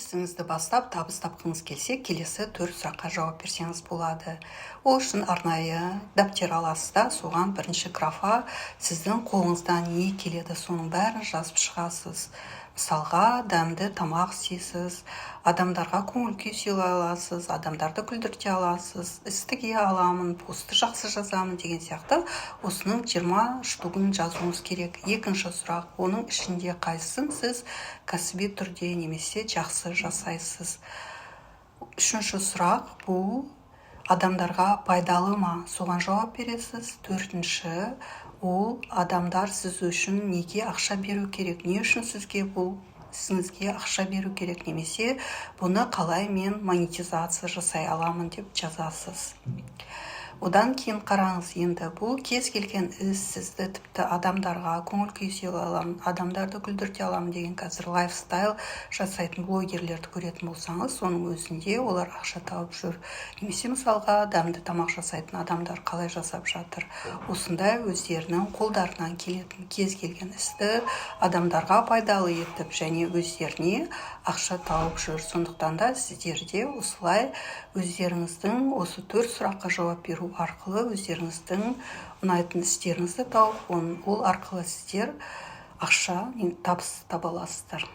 Өз ісіңізді бастап, табыс тапқыңыз келсе, келесі төрт сұраққа жауап берсеңіз болады. Ол үшін арнайы дәптер аласыз да, соған бірінші графа: сіздің қолыңыздан не келеді, соның бәрін жазып шығасыз. Мысалға, дәмді тамақ істейсіз, адамдарға көңіл күй сыйлай аласыз, адамдарды күлдірте аласыз, іс тіге аламын, постты жақсы жазамын деген сияқты. Осының 20 штугін жазуыңыз керек. Екінші сұрақ: оның ішінде қайсысын сіз кәсіби түрде немесе жақсы жасайсыз? Үшінші сұрақ: бұл адамдарға пайдалы ма? Соған жауап бересіз. Төртінші: ол адамдар сіз үшін неге ақша беру керек, не үшін сізге бұл ісіңізге ақша беру керек немесе бұны қалай мен монетизация жасай аламын деп жазасыз. Одан кейін қараңыз, енді бұл кез келген іс, сізді тіпті адамдарға көңіл күй сыйлай аламын, адамдарды күлдірте аламын деген. Қазір лайфстайл жасайтын блогерлерді көретін болсаңыз, соның өзінде олар ақша тауып жүр. Немесе, мысалға, дәмді тамақ жасайтын адамдар қалай жасап жатыр? Осындай өздерінің қолдарынан келетін кез келген істі адамдарға пайдалы етіп және өздеріне ақша тауып жүр. Сондықтан да сіздер де осылай өздеріңіздің осы төрт сұраққа жауап беру арқылы өздеріңіздің ұнайтын істеріңізді тауып, ол арқылы сіздер ақша, табыс таба аласыздар.